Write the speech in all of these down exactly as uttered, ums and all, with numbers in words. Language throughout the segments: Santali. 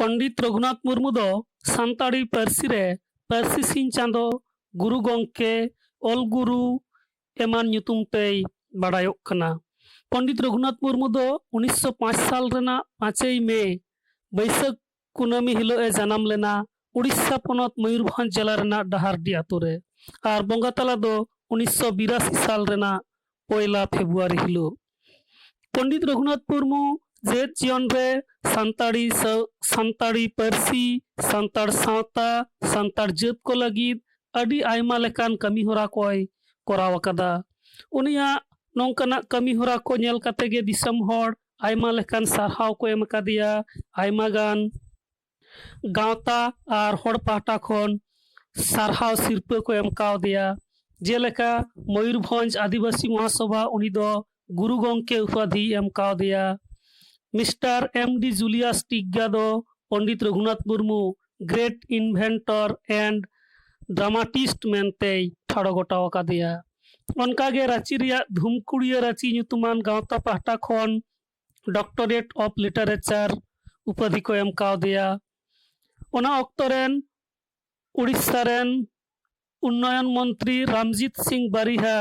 ᱯᱚᱱᱰᱤᱛ ᱨᱚᱜᱷᱩᱱᱟᱛᱷ ᱢᱩᱨᱢᱩ ᱫᱚ ᱥᱟᱱᱛᱟᱲᱤ ᱯᱟᱹᱨᱥᱤ ᱨᱮ ᱯᱟᱹᱨᱥᱤ ᱥᱤᱧ ᱪᱟᱸᱫᱚ, ᱜᱩᱨᱩ ᱜᱚᱢᱠᱮ, ᱚᱞ ᱜᱩᱨᱩ ᱮᱢᱟᱱ ᱧᱩᱛᱩᱢ ᱛᱮᱭ ᱵᱟᱰᱟᱭᱚᱜ ᱠᱟᱱᱟ᱾ ᱯᱚᱱᱰᱤᱛ ᱨᱚᱜᱷᱩᱱᱟᱛᱷ ᱢᱩᱨᱢᱩ ᱫᱚ ᱩᱱᱤᱥᱥᱚ ᱯᱟᱸᱪ ᱥᱟᱞ ᱨᱮᱱᱟᱜ ᱯᱟᱸᱪᱮᱭ ᱢᱮ, ᱵᱟᱹᱭᱥᱟᱹᱠᱷ ᱠᱩᱱᱟᱹᱢᱤ ᱦᱤᱞᱳᱜ ᱮ ᱡᱟᱱᱟᱢ ᱞᱮᱱᱟ ᱩᱲᱤᱥᱥᱟ ᱯᱚᱱᱚᱛ ᱢᱚᱭᱩᱨᱵᱷᱚᱸᱡᱽ ᱡᱮᱞᱟ ᱨᱮᱱᱟᱜ ᱰᱟᱦᱟᱨᱰᱤ ᱟᱛᱳ ᱨᱮ᱾ ᱟᱨ ᱵᱚᱸᱜᱟ ᱛᱟᱞᱟ ᱫᱚ ᱩᱱᱤᱥᱥᱚ ᱵᱤᱨᱟᱥᱤ ᱥᱟᱞ ᱨᱮᱱᱟᱜ ᱯᱚᱭᱞᱟ ᱯᱷᱮᱵᱽᱨᱩᱣᱟᱨᱤ ᱦᱤᱞᱳᱜ᱾ ᱯᱚᱱᱰᱤᱛ ᱨᱚᱜᱷᱩᱱᱟᱛᱷ ᱢᱩᱨᱢᱩ ᱡᱮᱣᱮᱫ ᱡᱤᱭᱚᱱ ᱨᱮ ᱥᱟᱱᱛᱟᱲᱤ ᱥᱟᱶ-, ᱥᱟᱱᱛᱟᱲᱤ ᱯᱟᱹᱨᱥᱤ, ᱥᱟᱱᱛᱟᱲ ᱥᱟᱶᱛᱟ, ᱥᱟᱱᱛᱟᱲ ᱡᱟᱹᱛ ᱠᱚ ᱞᱟᱹᱜᱤᱫ ᱟᱹᱰᱤ ᱟᱭᱢᱟ ᱞᱮᱠᱟᱱ ᱠᱟᱹᱢᱤ ᱦᱚᱨᱟ ᱠᱚᱭ ᱠᱚᱨᱟᱣ ᱟᱠᱟᱫᱟ᱾ ᱩᱱᱤᱭᱟᱜ ᱱᱚᱝᱠᱟᱱᱟᱜ ᱠᱟᱹᱢᱤ ᱦᱚᱨᱟ ᱠᱚ ᱧᱮᱞ ᱠᱟᱛᱮ ᱜᱮ ᱫᱤᱥᱚᱢ ᱦᱚᱲ ᱟᱭᱢᱟ ᱞᱮᱠᱟᱱ ᱥᱟᱨᱦᱟᱣ ᱠᱚ ᱮᱢ ᱟᱠᱟᱫᱮᱭᱟ᱾ ᱟᱭᱢᱟ ᱜᱟᱱ ᱜᱟᱶᱛᱟ ᱟᱨ ᱦᱚᱲ ᱯᱟᱦᱴᱟ ᱠᱷᱚᱱ ᱥᱟᱨᱦᱟᱣ ᱥᱤᱨᱯᱟᱹ ᱠᱚ ᱮᱢ ᱠᱟᱣᱫᱮᱭᱟ᱾ ᱡᱮᱞᱮᱠᱟ, ᱢᱚᱭᱩᱨᱵᱷᱚᱸᱡᱽ ᱟᱹᱫᱤᱵᱟᱹᱥᱤ ᱢᱚᱦᱟᱥᱚᱵᱷᱟ ᱩᱱᱤ ᱫᱚ ᱜᱩᱨᱩ ᱜᱚᱢᱠᱮ ᱩᱯᱟᱫᱷᱤᱭ ᱮᱢ ᱠᱟᱣᱫᱮᱭᱟ᱾ ᱢᱤᱥᱴᱟᱨ ᱮᱢ ᱰᱤ ᱡᱩᱞᱤᱭᱟᱥ ᱴᱤᱜᱜᱟ ᱫᱚ Pandit Raghunath Murmu Great Inventor and Dramatist ᱢᱮᱱᱛᱮᱭ ᱴᱷᱟᱲᱚ ᱜᱚᱴᱟ ᱟᱠᱟᱫᱮᱭᱟ᱾ ᱚᱱᱠᱟᱜᱮ ᱨᱟᱸᱪᱤ ᱨᱮᱭᱟᱜ ᱫᱷᱩᱢᱠᱩᱲᱤᱭᱟᱹ ᱨᱟᱸᱪᱤ ᱧᱩᱛᱩᱢᱟᱱ ᱜᱟᱶᱛᱟ ᱯᱟᱦᱴᱟ ᱠᱷᱚᱱ Doctorate of Literature ᱩᱯᱟᱫᱷᱤ ᱠᱚ ᱮᱢ ᱠᱟᱣᱫᱮᱭᱟ᱾ ᱚᱱᱟ ᱚᱠᱛᱚ ᱨᱮᱱ ᱩᱲᱤᱥᱥᱟ ᱨᱮᱱ ᱩᱱᱱᱚᱭᱚᱱ ᱢᱚᱱᱛᱨᱤ ᱨᱟᱢᱡᱤᱛ ᱥᱤᱝ ᱵᱟᱨᱤᱦᱟ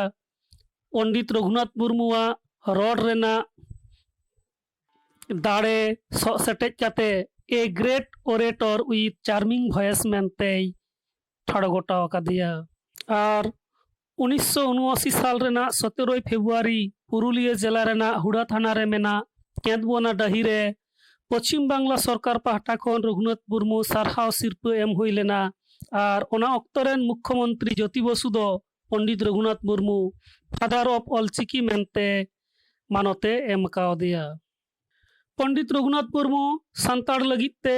ᱯᱚᱱᱰᱤᱛ ᱨᱚᱜᱷᱩᱱᱟᱛᱷ ᱢᱩᱨᱢᱩᱣᱟᱜ ᱨᱚᱲ ᱨᱮᱱᱟᱜ ᱫᱟᱲᱮ ᱥᱚᱜ ᱥᱮᱴᱮᱡ ᱠᱟᱛᱮ A Great Orator with Charming Voice ᱢᱮᱱᱛᱮᱭ ᱴᱷᱟᱲᱚ ᱜᱚᱴᱟ ᱟᱠᱟᱫᱮᱭᱟ᱾ ᱟᱨ ᱩᱱᱤᱥᱥᱚ ᱩᱱᱚᱟᱥᱤ ᱥᱟᱞ ᱨᱮᱱᱟᱜ ᱥᱚᱛᱮᱨᱚᱭ ᱯᱷᱮᱵᱽᱨᱩᱣᱟᱨᱤ ᱯᱩᱨᱩᱞᱤᱭᱟᱹ ᱡᱮᱞᱟ ᱨᱮᱱᱟᱜ ᱦᱩᱲᱟ ᱛᱷᱟᱱᱟ ᱨᱮ ᱢᱮᱱᱟᱜ ᱠᱮᱸᱫᱽᱵᱚᱱᱟ ᱰᱟᱹᱦᱤ ᱨᱮ ᱯᱚᱪᱷᱤᱢ ᱵᱟᱝᱞᱟ ᱥᱚᱨᱠᱟᱨ ᱯᱟᱦᱴᱟ ᱠᱷᱚᱱ ᱨᱚᱜᱷᱩᱱᱟᱛᱷ ᱢᱩᱨᱢᱩ ᱥᱟᱨᱦᱟᱣ ᱥᱤᱨᱯᱟᱹ ᱮᱢ ᱦᱩᱭ ᱞᱮᱱᱟ᱾ ᱟᱨ ᱚᱱᱟ ᱚᱠᱛᱚ ᱨᱮᱱ ᱢᱩᱠᱠᱷᱚᱢᱚᱱᱛᱨᱤ ᱡᱳᱛᱤ ᱵᱚᱥᱩ ᱫᱚ ᱯᱚᱱᱰᱤᱛ ᱨᱚᱜᱷᱩᱱᱟᱛᱷ ᱢᱩᱨᱢᱩ Father of ᱚᱞᱪᱤᱠᱤ ᱢᱮᱱᱛᱮ ᱢᱟᱱᱚᱛ ᱮ ᱮᱢ ᱠᱟᱣᱫᱮᱭᱟ᱾ ᱯᱚᱱᱰᱤᱛ ᱨᱚᱜᱷᱩᱱᱟᱛᱷ ᱢᱩᱨᱢᱩ ᱥᱟᱱᱛᱟᱲ ᱞᱟᱹᱜᱤᱫ ᱛᱮ,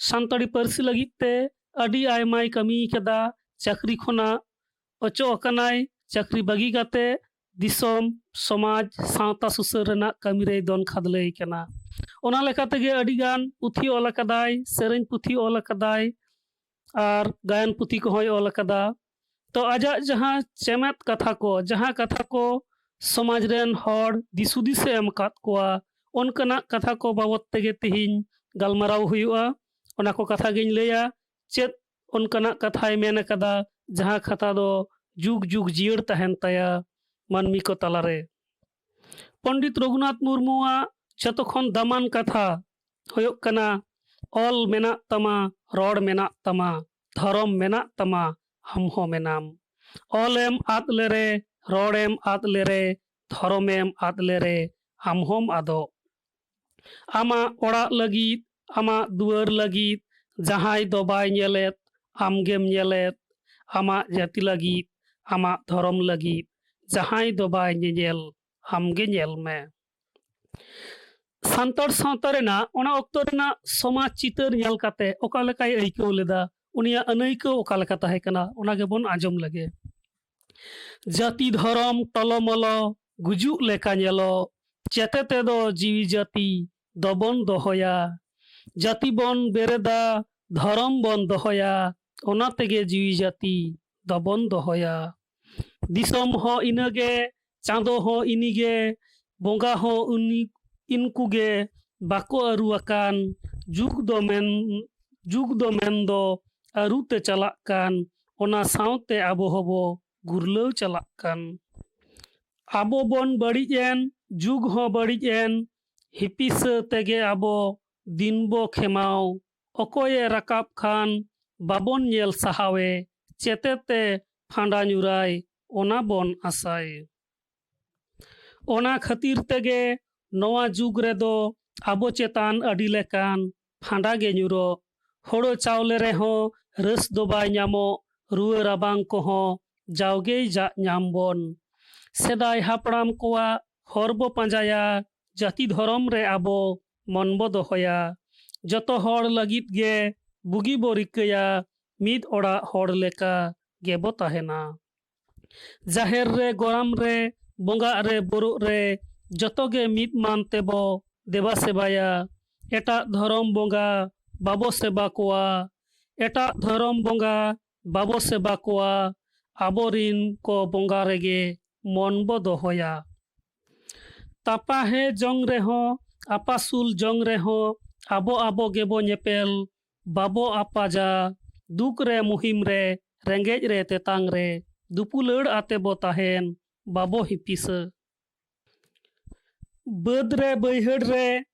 ᱥᱟᱱᱛᱟᱲᱤ ᱯᱟᱹᱨᱥᱤ ᱞᱟᱹᱜᱤᱫ ᱛᱮ ᱟᱹᱰᱤ ᱟᱭᱢᱟᱭ ᱠᱟᱹᱢᱤ ᱠᱟᱫᱟ᱾ ᱪᱟᱹᱠᱨᱤ ᱠᱷᱚᱱᱟᱜ ᱚᱪᱚᱜ ᱟᱠᱟᱱᱟᱭ᱾ ᱪᱟᱹᱠᱨᱤ ᱵᱟᱹᱜᱤ ᱠᱟᱛᱮ ᱫᱤᱥᱚᱢ, ᱥᱚᱢᱟᱡᱽ, ᱥᱟᱶᱛᱟ ᱥᱩᱥᱟᱹᱨ ᱨᱮᱱᱟᱜ ᱠᱟᱹᱢᱤ ᱨᱮᱭ ᱫᱚᱱ ᱠᱷᱟᱫᱽᱞᱮᱭ ᱠᱟᱱᱟ᱾ ᱚᱱᱟ ᱞᱮᱠᱟ ᱛᱮᱜᱮ ᱟᱹᱰᱤ ᱜᱟᱱ ᱯᱩᱛᱷᱤ ᱚᱞ ᱟᱠᱟᱫᱟᱭ, ᱥᱮᱨᱮᱧ ᱯᱩᱛᱷᱤ ᱚᱞ ᱟᱠᱟᱫᱟᱭ, ᱟᱨ ᱜᱟᱭᱟᱱ ᱯᱩᱛᱷᱤ ᱠᱚᱦᱚᱸᱭ ᱚᱞ ᱟᱠᱟᱫᱟ᱾ ᱛᱚ ᱟᱡᱟᱜ ᱡᱟᱦᱟᱸ ᱪᱮᱢᱮᱫ ᱠᱟᱛᱷᱟ ᱠᱚ, ᱡᱟᱦᱟᱸ ᱠᱟᱛᱷᱟ ᱠᱚ ᱥᱚᱢᱟᱡᱽ ᱨᱮᱱ ᱦᱚᱲ ᱫᱤᱥ ᱦᱩᱫᱤᱥᱮ ᱮᱢ ᱟᱠᱟᱫ ᱠᱚᱣᱟ, ᱚᱱᱠᱟᱱᱟᱜ ᱠᱟᱛᱷᱟ ᱠᱚ ᱵᱟᱵᱚᱛ ᱛᱮᱜᱮ ᱛᱮᱦᱮᱧ ᱜᱟᱞᱢᱟᱨᱟᱣ ᱦᱩᱭᱩᱜᱼᱟ᱾ ᱚᱱᱟ ᱠᱚ ᱠᱟᱛᱷᱟ ᱜᱤᱧ ᱞᱟᱹᱭᱟ᱾ ᱪᱮᱫ ᱚᱱᱠᱟᱱᱟᱜ ᱠᱟᱛᱷᱟᱭ ᱢᱮᱱ ᱟᱠᱟᱫᱟ, ᱡᱟᱦᱟᱸ ᱠᱟᱛᱷᱟ ᱫᱚ ᱡᱩᱜᱽ ᱡᱩᱜᱽ ᱡᱤᱭᱟᱹᱲ ᱛᱟᱦᱮᱱ ᱛᱟᱭᱟ ᱢᱟᱹᱱᱢᱤ ᱠᱚ ᱛᱟᱞᱟᱨᱮ? ᱯᱚᱱᱰᱤᱛ ᱨᱚᱜᱷᱩᱱᱟᱛᱷ ᱢᱩᱨᱢᱩᱣᱟᱜ ᱡᱚᱛᱚ ᱠᱷᱚᱱ ᱫᱟᱢᱟᱱ ᱠᱟᱛᱷᱟ ᱦᱩᱭᱩᱜ ᱠᱟᱱᱟ, ᱚᱞ ᱢᱮᱱᱟᱜ ᱛᱟᱢᱟ, ᱨᱚᱲ ᱢᱮᱱᱟᱜ ᱛᱟᱢᱟ, ᱫᱷᱚᱨᱚᱢ ᱢᱮᱱᱟᱜ ᱛᱟᱢᱟ, ᱟᱢ ᱦᱚᱸ ᱢᱮᱱᱟᱢ᱾ ᱚᱞᱮᱢ ᱟᱫ ᱞᱮᱨᱮ, ᱨᱚᱲᱮᱢ ᱟᱫ ᱞᱮᱨᱮ, ᱫᱷᱚᱨᱚᱢᱮᱢ ᱟᱫ ᱞᱮᱨᱮ, ᱟᱢ ᱦᱚᱸᱢ ᱟᱫᱚᱜ᱾ ᱟᱢᱟᱜ ᱚᱲᱟᱜ ᱞᱟᱹᱜᱤᱫ, ᱟᱢᱟᱜ ᱫᱩᱣᱟᱹᱨ ᱞᱟᱹᱜᱤᱫ ᱡᱟᱦᱟᱸᱭ ᱫᱚ ᱵᱟᱭ ᱧᱮᱞᱮᱫ, ᱟᱢᱜᱮᱢ ᱧᱮᱞᱮᱫ᱾ ᱟᱢᱟᱜ ᱡᱟᱹᱛᱤ ᱞᱟᱹᱜᱤᱫ, ᱟᱢᱟᱜ ᱫᱷᱚᱨᱚᱢ ᱞᱟᱹᱜᱤᱫ ᱡᱟᱦᱟᱸᱭ ᱫᱚ ᱵᱟᱭ ᱧᱮᱧᱮᱞ, ᱟᱢᱜᱮ ᱧᱮᱞ ᱢᱮ᱾ ᱥᱟᱱᱛᱟᱲ ᱥᱟᱶᱛᱟ ᱨᱮᱱᱟᱜ ᱚᱱᱟ ᱚᱠᱛᱚ ᱨᱮᱱᱟᱜ ᱥᱚᱢᱟᱡᱽ ᱪᱤᱛᱟᱹᱨ ᱧᱮᱞ ᱠᱟᱛᱮ ᱚᱠᱟ ᱞᱮᱠᱟᱭ ᱟᱹᱭᱠᱟᱹᱣ ᱞᱮᱫᱟ, ᱩᱱᱤᱭᱟᱜ ᱟᱹᱱᱟᱹᱭᱠᱟᱹᱣ ᱚᱠᱟ ᱞᱮᱠᱟ ᱛᱟᱦᱮᱸ ᱠᱟᱱᱟ, ᱚᱱᱟ ᱜᱮᱵᱚᱱ ᱟᱸᱡᱚᱢ ᱞᱮᱜᱮ᱾ ᱡᱟᱹᱛᱤ ᱫᱷᱚᱨᱚᱢ ᱴᱚᱞᱚᱢᱚᱞᱚ ᱜᱩᱡᱩᱜ ᱞᱮᱠᱟ ᱧᱮᱞᱚᱜ, ᱪᱮᱛᱮ ᱛᱮᱫᱚ ᱡᱤᱣᱤ ᱡᱟᱹᱛᱤ ᱫᱚᱵᱚᱱ ᱫᱚᱦᱚᱭᱟ᱾ ᱡᱟᱹᱛᱤ ᱵᱚᱱ ᱵᱮᱨᱮᱫᱟ, ᱫᱷᱚᱨᱚᱢ ᱵᱚᱱ ᱫᱚᱦᱚᱭᱟ, ᱚᱱᱟ ᱛᱮᱜᱮ ᱡᱤᱣᱤ ᱡᱟᱹᱛᱤ ᱫᱚᱵᱚᱱ ᱫᱚᱦᱚᱭᱟ᱾ ᱫᱤᱥᱚᱢ ᱦᱚᱸ ᱤᱱᱟᱹᱜᱮ, ᱪᱟᱸᱫᱚ ᱦᱚᱸ ᱤᱱᱤᱜᱮ, ᱵᱚᱸᱜᱟ ᱦᱚᱸ ᱩᱱᱤ, ᱤᱱᱠᱩᱜᱮ ᱵᱟᱠᱚ ᱟᱹᱨᱩ ᱟᱠᱟᱱ᱾ ᱡᱩᱜᱽ ᱫᱚ ᱢᱮᱱ, ᱡᱩᱜᱽ ᱫᱚ ᱢᱮᱱᱫᱚ ᱟᱹᱨᱩ ᱛᱮ ᱪᱟᱞᱟᱜ ᱠᱟᱱ, ᱚᱱᱟ ᱥᱟᱶᱛᱮ ᱟᱵᱚ ᱦᱚᱸᱵᱚ ᱜᱩᱨᱞᱟᱹᱣ ᱪᱟᱞᱟᱜ ᱠᱟᱱ᱾ ᱟᱵᱚ ᱵᱚᱱ ᱵᱟᱹᱲᱤᱡ ᱮᱱ, ᱡᱩᱜᱽ ᱦᱚᱸ ᱵᱟᱹᱲᱤᱡ ᱮᱱ, ᱦᱤᱯᱤᱥᱟᱹ ᱛᱮᱜᱮ ᱟᱵᱚ ᱫᱤᱱ ᱵᱚ ᱠᱷᱮᱢᱟᱣ᱾ ᱚᱠᱚᱭᱮ ᱨᱟᱠᱟᱵ ᱠᱷᱟᱱ ᱵᱟᱵᱚᱱ ᱧᱮᱞ ᱥᱟᱦᱟᱣᱮ, ᱪᱮᱛᱮᱛᱮ ᱯᱷᱟᱸᱰᱟ ᱧᱩᱨᱟᱭ, ᱚᱱᱟ ᱵᱚᱱ ᱟᱥᱟᱭ᱾ ᱚᱱᱟ ᱠᱷᱟᱹᱛᱤᱨ ᱛᱮᱜᱮ ᱱᱚᱣᱟ ᱡᱩᱜᱽ ᱨᱮᱫᱚ ᱟᱵᱚ ᱪᱮᱛᱟᱱ ᱟᱹᱰᱤ ᱞᱮᱠᱟᱱ ᱯᱷᱟᱸᱰᱟ ᱜᱮ ᱧᱩᱨᱚᱜ᱾ ᱦᱳᱲᱳ ᱪᱟᱣᱞᱮ ᱨᱮᱦᱚᱸ ᱨᱟᱹᱥ ᱫᱚ ᱵᱟᱭ ᱧᱟᱢᱚᱜ, ᱨᱩᱣᱟᱹ ᱨᱟᱵᱟᱝ ᱠᱚᱦᱚᱸ ᱡᱟᱣᱜᱮᱭ ᱡᱟᱜ ᱧᱟᱢ ᱵᱚᱱ᱾ ᱥᱮᱫᱟᱭ ᱦᱟᱯᱲᱟᱢ ᱠᱚᱣᱟᱜ ᱦᱚᱨ ᱵᱚ ᱯᱟᱸᱡᱟᱭᱟ, ᱡᱟᱹᱛᱤ ᱫᱷᱚᱨᱚᱢ ᱨᱮ ᱟᱵᱚ ᱢᱚᱱ ᱵᱚ ᱫᱚᱦᱚᱭᱟ᱾ ᱡᱚᱛᱚ ᱦᱚᱲ ᱞᱟᱹᱜᱤᱫ ᱜᱮ ᱵᱩᱜᱤ ᱵᱚ ᱨᱤᱠᱟᱹᱭᱟ, ᱢᱤᱫ ᱚᱲᱟᱜ ᱦᱚᱲ ᱞᱮᱠᱟ ᱜᱮᱵᱚ ᱛᱟᱦᱮᱱᱟ᱾ ᱡᱟᱦᱮᱨ ᱨᱮ, ᱜᱚᱨᱟᱢ ᱨᱮ, ᱵᱚᱸᱜᱟᱜ ᱨᱮ, ᱵᱳᱨᱳᱜ ᱨᱮ, ᱡᱚᱛᱚ ᱜᱮ ᱢᱤᱫ ᱢᱟᱱ ᱛᱮᱵᱚ ᱫᱮᱵᱟ ᱥᱮᱵᱟᱭᱟ᱾ ᱮᱴᱟᱜ ᱫᱷᱚᱨᱚᱢ ᱵᱚᱸᱜᱟ ᱵᱟᱵᱚ ᱥᱮᱵᱟ ᱠᱚᱣᱟ, ᱮᱴᱟᱜ ᱫᱷᱚᱨᱚᱢ ᱵᱚᱸᱜᱟ ᱵᱟᱵᱚ ᱥᱮᱵᱟ ᱠᱚᱣᱟ, ᱟᱵᱚᱨᱤᱱ ᱠᱚ ᱵᱚᱸᱜᱟ ᱨᱮᱜᱮ ᱢᱚᱱ ᱵᱚ ᱫᱚᱦᱚᱭᱟ᱾ ᱛᱟᱯᱟᱦᱮ ᱡᱚᱝ ᱨᱮᱦᱚᱸ, ᱟᱯᱟᱥᱩᱞ ᱡᱚᱝ ᱨᱮᱦᱚᱸ, ᱟᱵᱚ ᱟᱵᱚ ᱜᱮᱵᱚ ᱧᱮᱯᱮᱞ᱾ ᱵᱟᱵᱚ ᱟᱯᱟᱡᱟ, ᱫᱩᱠ ᱨᱮ ᱢᱩᱦᱤᱢ ᱨᱮ, ᱨᱮᱸᱜᱮᱡ ᱨᱮ ᱛᱮᱛᱟᱝ ᱨᱮ, ᱫᱩᱯᱩᱞᱟᱹᱲ ᱟᱛᱮ ᱵᱚ ᱛᱟᱦᱮᱱ, ᱵᱟᱵᱚ ᱦᱤᱯᱤᱥᱟᱹ᱾ ᱵᱟᱹᱫᱽ ᱨᱮ ᱵᱟᱹᱭᱦᱟᱹᱲ ᱨᱮ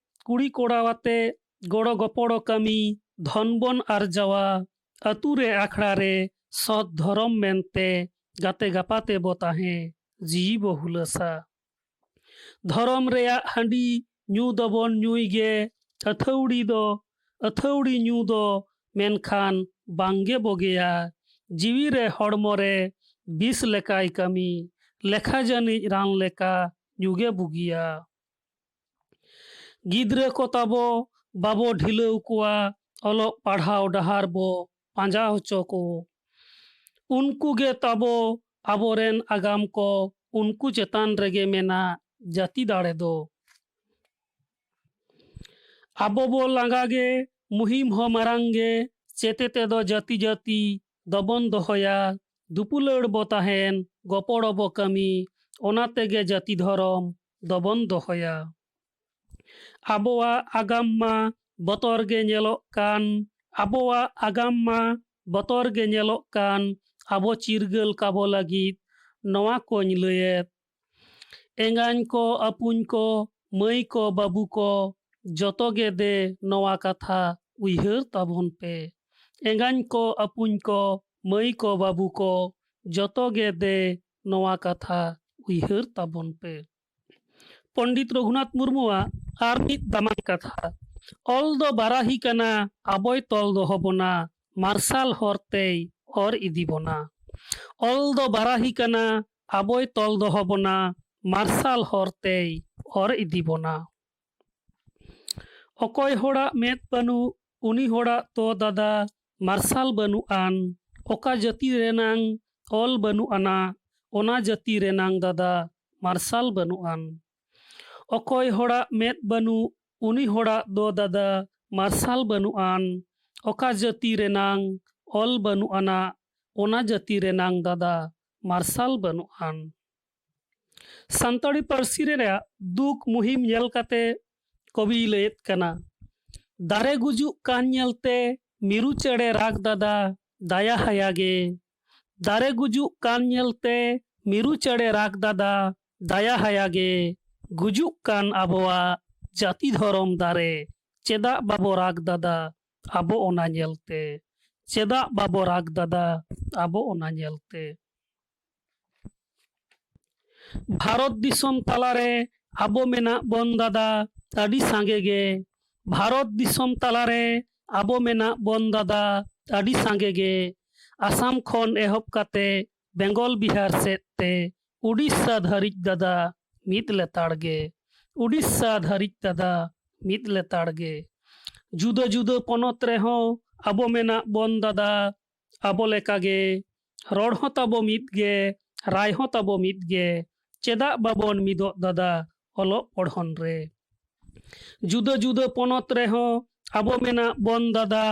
ᱠᱩᱲᱤ ᱠᱚᱲᱟ ᱟᱛᱮ ᱜᱚᱲᱚ ᱜᱚᱯᱚᱲᱚ ᱠᱟᱹᱢᱤ, ᱫᱷᱚᱱ ᱵᱚᱱ ᱟᱨᱡᱟᱣᱟ᱾ ᱟᱹᱛᱩ ᱨᱮ ᱟᱠᱷᱲᱟ ᱨᱮ ᱥᱚᱛ ᱫᱷᱚᱨᱚᱢ ᱢᱮᱱᱛᱮ ᱜᱟᱛᱮ ᱜᱟᱯᱟᱛᱮ ᱵᱚ ᱛᱟᱦᱮᱸ, ᱡᱤᱣᱤ ᱵᱚ ᱦᱩᱞᱟᱹᱥᱟ᱾ ᱫᱷᱚᱨᱚᱢ ᱨᱮᱭᱟᱜ ᱦᱟᱺᱰᱤ ᱧᱩ ᱫᱚᱵᱚᱱ ᱧᱩᱭ ᱜᱮ, ᱟᱹᱛᱷᱟᱹᱣᱲᱤ ᱫᱚ, ᱟᱹᱛᱷᱟᱹᱣᱲᱤ ᱧᱩ ᱫᱚ ᱢᱮᱱᱠᱷᱟᱱ ᱵᱟᱝᱜᱮ ᱵᱚᱜᱮᱭᱟ᱾ ᱡᱤᱣᱤ ᱨᱮ ᱦᱚᱲᱢᱚ ᱨᱮ ᱵᱤᱥ ᱞᱮᱠᱟᱭ ᱠᱟᱹᱢᱤ, ᱞᱮᱠᱷᱟ ᱡᱟᱹᱱᱤᱡ ᱨᱟᱱ ᱞᱮᱠᱟ ᱧᱩ ᱜᱮ ᱵᱩᱜᱤᱭᱟ᱾ ᱜᱤᱫᱽᱨᱟᱹ ᱠᱚ ᱛᱟᱵᱚ ᱵᱟᱵᱚ ᱰᱷᱤᱞᱟᱹᱣ ᱠᱚᱣᱟ, ᱚᱞᱚᱜ ᱯᱟᱲᱦᱟᱣ ᱰᱟᱦᱟᱨ ᱵᱚ ᱯᱟᱸᱡᱟ ᱦᱚᱪᱚ ᱠᱚ᱾ ᱩᱱᱠᱩ ᱜᱮ ᱛᱟᱵᱚ ᱟᱵᱚᱨᱮᱱ ᱟᱜᱟᱢ ᱠᱚ, ᱩᱱᱠᱩ ᱪᱮᱛᱟᱱ ᱨᱮᱜᱮ ᱢᱮᱱᱟᱜ ᱡᱟᱹᱛᱤ ᱫᱟᱲᱮ ᱫᱚ᱾ ᱟᱵᱚ ᱵᱚ ᱞᱟᱸᱜᱟ ᱜᱮ, ᱢᱩᱦᱤᱢ ᱦᱚᱸ ᱢᱟᱨᱟᱝ ᱜᱮ, ᱪᱮᱛᱮᱛᱮ ᱫᱚ ᱡᱟᱹᱛᱤ ᱡᱟᱹᱛᱤ ᱫᱚᱵᱚᱱ ᱫᱚᱦᱚᱭᱟ᱾ ᱫᱩᱯᱩᱞᱟᱹᱲ ᱵᱚ ᱛᱟᱦᱮᱱ, ᱜᱚᱯᱚᱲᱚ ᱵᱚ ᱠᱟᱹᱢᱤ, ᱚᱱᱟ ᱛᱮᱜᱮ ᱡᱟᱹᱛᱤ ᱫᱷᱚᱨᱚᱢ ᱫᱚᱵᱚᱱ ᱫᱚᱦᱚᱭᱟ᱾ ᱟᱵᱚᱣᱟᱜ ᱟᱜᱟᱢ ᱢᱟ ᱵᱚᱛᱚᱨ ᱜᱮ ᱧᱮᱞᱚᱜ ᱠᱟᱱ, ᱟᱵᱚᱣᱟᱜ ᱟᱜᱟᱢ ᱢᱟ ᱵᱚᱛᱚᱨ ᱜᱮ ᱧᱮᱞᱚᱜ ᱠᱟᱱ, ᱟᱵᱚ ᱪᱤᱨᱜᱟᱹᱞ ᱠᱟᱵᱚ ᱞᱟᱹᱜᱤᱫ ᱱᱚᱣᱟ ᱠᱚᱧ ᱞᱟᱹᱭᱮᱫ᱾ ᱮᱸᱜᱟᱧ ᱠᱚ, ᱟᱹᱯᱩᱧ ᱠᱚ, ᱢᱟᱹᱭ ᱠᱚ, ᱵᱟᱹᱵᱩ ᱠᱚ, ᱡᱚᱛᱚ ᱜᱮ ᱫᱮ ᱱᱚᱣᱟ ᱠᱟᱛᱷᱟ ᱩᱭᱦᱟᱹᱨ ᱛᱟᱵᱚᱱ ᱯᱮ᱾ ᱮᱸᱜᱟᱧ ᱠᱚ, ᱟᱹᱯᱩᱧ ᱠᱚ, ᱢᱟᱹᱭ ᱠᱚ, ᱵᱟᱹᱵᱩ ᱠᱚ, ᱡᱚᱛᱚ ᱜᱮ ᱫᱮ ᱱᱚᱣᱟ ᱠᱟᱛᱷᱟ ᱩᱭᱦᱟᱹᱨ ᱛᱟᱵᱚᱱ ᱯᱮ᱾ ᱯᱚᱱᱰᱤᱛ ᱨᱚᱜᱷᱩᱱᱟᱛᱷ ᱢᱩᱨᱢᱩᱣᱟᱜ ᱟᱨ ᱢᱤᱫ ᱫᱟᱢᱟᱱ ᱠᱟᱛᱷᱟ, ᱚᱞ ᱫᱚ ᱵᱟᱨᱟᱦᱤ ᱠᱟᱱᱟ, ᱟᱵᱚᱭ ᱛᱚᱞ ᱫᱚᱦᱚ ᱵᱚᱱᱟ, ᱢᱟᱨᱥᱟᱞ ᱦᱚᱨ ᱛᱮᱭ ᱚᱨ ᱤᱫᱤ ᱵᱚᱱᱟ᱾ ᱚᱞ ᱫᱚ ᱵᱟᱨᱟᱦᱤ ᱠᱟᱱᱟ, ᱟᱵᱚᱭ ᱛᱚᱞ ᱫᱚᱦᱚ ᱵᱚᱱᱟ, ᱢᱟᱨᱥᱟᱞ ᱦᱚᱨ ᱛᱮᱭ ᱚᱨ ᱤᱫᱤ ᱵᱚᱱᱟ᱾ ᱚᱠᱚᱭ ᱦᱚᱲᱟᱜ ᱢᱮᱫ ᱵᱟᱹᱱᱩᱜ, ᱩᱱᱤ ᱦᱚᱲᱟᱜ ᱛᱚ ᱫᱟᱫᱟ ᱢᱟᱨᱥᱟᱞ ᱵᱟᱹᱱᱩᱜ ᱟᱱ᱾ ᱚᱠᱟ ᱡᱟᱹᱛᱤ ᱨᱮᱱᱟᱝ ᱚᱞ ᱵᱟᱹᱱᱩᱜ ᱟᱱᱟ, ᱚᱱᱟ ᱡᱟᱹᱛᱤ ᱨᱮᱱᱟᱝ ᱫᱟᱫᱟ ᱢᱟᱨᱥᱟᱞ ᱵᱟᱹᱱᱩᱜ ᱟᱱ᱾ ᱚᱠᱚᱭ ᱦᱚᱲᱟᱜ ᱢᱮᱫ ᱵᱟᱹᱱᱩᱜ, ᱩᱱᱤ ᱦᱚᱲᱟᱜ ᱫᱚ ᱫᱟᱫᱟ ᱢᱟᱨᱥᱟᱞ ᱵᱟᱹᱱᱩᱜ ᱟᱱ᱾ ᱚᱠᱟ ᱡᱟᱹᱛᱤ ᱨᱮᱱᱟᱝ ᱚᱞ ᱵᱟᱹᱱᱩᱜ ᱟᱱᱟ, ᱚᱱᱟ ᱡᱟᱹᱛᱤ ᱨᱮᱱᱟᱝ ᱫᱟᱫᱟ ᱢᱟᱨᱥᱟᱞ ᱵᱟᱹᱱᱩᱜ ᱟᱱ᱾ ᱥᱟᱱᱛᱟᱲᱤ ᱯᱟᱹᱨᱥᱤ ᱨᱮᱱᱟᱜ ᱫᱩᱠ ᱢᱩᱦᱤᱢ ᱧᱮᱞ ᱠᱟᱛᱮ ᱠᱚᱵᱤᱭ ᱞᱟᱹᱭᱮᱫ ᱠᱟᱱᱟ, ᱫᱟᱨᱮ ᱜᱩᱡᱩᱜ ᱠᱟᱱ ᱧᱮᱞᱛᱮ ᱢᱤᱨᱩ ᱪᱮᱬᱮ ᱨᱟᱜᱽ ᱫᱟᱫᱟ, ᱫᱟᱭᱟ ᱦᱟᱭᱟ ᱜᱮ᱾ ᱫᱟᱨᱮ ᱜᱩᱡᱩᱜ ᱠᱟᱱ ᱧᱮᱞᱛᱮ ᱢᱤᱨᱩ ᱪᱮᱬᱮ ᱨᱟᱜᱽ ᱫᱟᱫᱟ, ᱫᱟᱭᱟ ᱦᱟᱭᱟ ᱜᱮ᱾ ᱜᱩᱡᱩᱜ ᱠᱟᱱ ᱟᱵᱚᱣᱟᱜ ᱡᱟᱹᱛᱤ ᱫᱷᱚᱨᱚᱢ ᱫᱟᱨᱮ, ᱪᱮᱫᱟᱜ ᱵᱟᱵᱚ ᱨᱟᱜᱽ ᱫᱟᱫᱟ ᱟᱵᱚ ᱚᱱᱟ ᱧᱮᱞᱛᱮ? ᱪᱮᱫᱟᱜ ᱵᱟᱵᱚ ᱨᱟᱜᱽ ᱫᱟᱫᱟ ᱟᱵᱚ ᱚᱱᱟ ᱧᱮᱞᱛᱮ? ᱵᱷᱟᱨᱚᱛ ᱫᱤᱥᱚᱢ ᱛᱟᱞᱟᱨᱮ ᱟᱵᱚ ᱢᱮᱱᱟᱜ ᱵᱚᱱ ᱫᱟᱫᱟ ᱟᱹᱰᱤ ᱥᱟᱸᱜᱮ ᱜᱮ᱾ ᱵᱷᱟᱨᱚᱛ ᱫᱤᱥᱚᱢ ᱛᱟᱞᱟᱨᱮ ᱟᱵᱚ ᱢᱮᱱᱟᱜ ᱵᱚᱱ ᱫᱟᱫᱟ ᱟᱹᱰᱤ ᱥᱟᱸᱜᱮ ᱜᱮ᱾ ᱟᱥᱟᱢ ᱠᱷᱚᱱ ᱮᱦᱚᱵ ᱠᱟᱛᱮ ᱵᱮᱝᱜᱚᱞ ᱵᱤᱦᱟᱨ ᱥᱮᱫ ᱛᱮ ᱩᱰᱤᱥᱥᱟ ᱫᱷᱟᱹᱨᱤᱡ ᱫᱟᱫᱟ ᱢᱤᱫ ᱞᱮᱛᱟᱲ ᱜᱮ᱾ ᱩᱰᱤᱥᱥᱟ ᱫᱷᱟᱹᱨᱤᱡ ᱫᱟᱫᱟ ᱢᱤᱫ ᱞᱮᱛᱟᱲ ᱜᱮ᱾ ᱡᱩᱫᱟᱹ ᱡᱩᱫᱟᱹ ᱯᱚᱱᱚᱛ ᱨᱮᱦᱚᱸ ᱟᱵᱚ ᱢᱮᱱᱟᱜ ᱵᱚᱱ ᱫᱟᱫᱟ ᱟᱵᱚ ᱞᱮᱠᱟ ᱜᱮ᱾ ᱨᱚᱲ ᱦᱚᱸ ᱛᱟᱵᱚ ᱢᱤᱫ ᱜᱮ, ᱨᱟᱭ ᱦᱚᱸ ᱛᱟᱵᱚ ᱢᱤᱫ ᱜᱮ᱾ ᱪᱮᱫᱟᱜ ᱵᱟᱵᱚᱱ ᱢᱤᱫᱚᱜ ᱫᱟᱫᱟ ᱚᱞᱚᱜ ᱯᱚᱲᱦᱚᱱ ᱨᱮ? ᱡᱩᱫᱟᱹ ᱡᱩᱫᱟᱹ ᱯᱚᱱᱚᱛ ᱨᱮᱦᱚᱸ ᱟᱵᱚ ᱢᱮᱱᱟᱜ ᱵᱚᱱ ᱫᱟᱫᱟ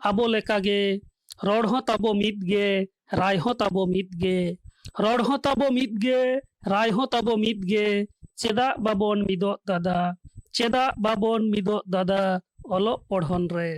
ᱟᱵᱚ ᱞᱮᱠᱟ ᱜᱮ᱾ ᱨᱚᱲ ᱦᱚᱸ ᱛᱟᱵᱚ ᱢᱤᱫ ᱜᱮ, ᱨᱟᱭ ᱦᱚᱸ ᱛᱟᱵᱚ ᱢᱤᱫ ᱜᱮ᱾ ᱨᱚᱲ ᱦᱚᱸ ᱛᱟᱵᱚ ᱢᱤᱫ ᱜᱮ, ᱨᱟᱭ ᱦᱚᱸ ᱛᱟᱵᱚ ᱢᱤᱫ ᱜᱮ᱾ ᱪᱮᱫᱟᱜ ᱵᱟᱵᱚᱱ ᱢᱤᱫᱚᱜ ᱫᱟᱫᱟ? ᱪᱮᱫᱟᱜ ᱵᱟᱵᱚᱱ ᱢᱤᱫᱚᱜ ᱫᱟᱫᱟ ᱚᱞᱚᱜ ᱯᱚᱲᱦᱚᱱ ᱨᱮ?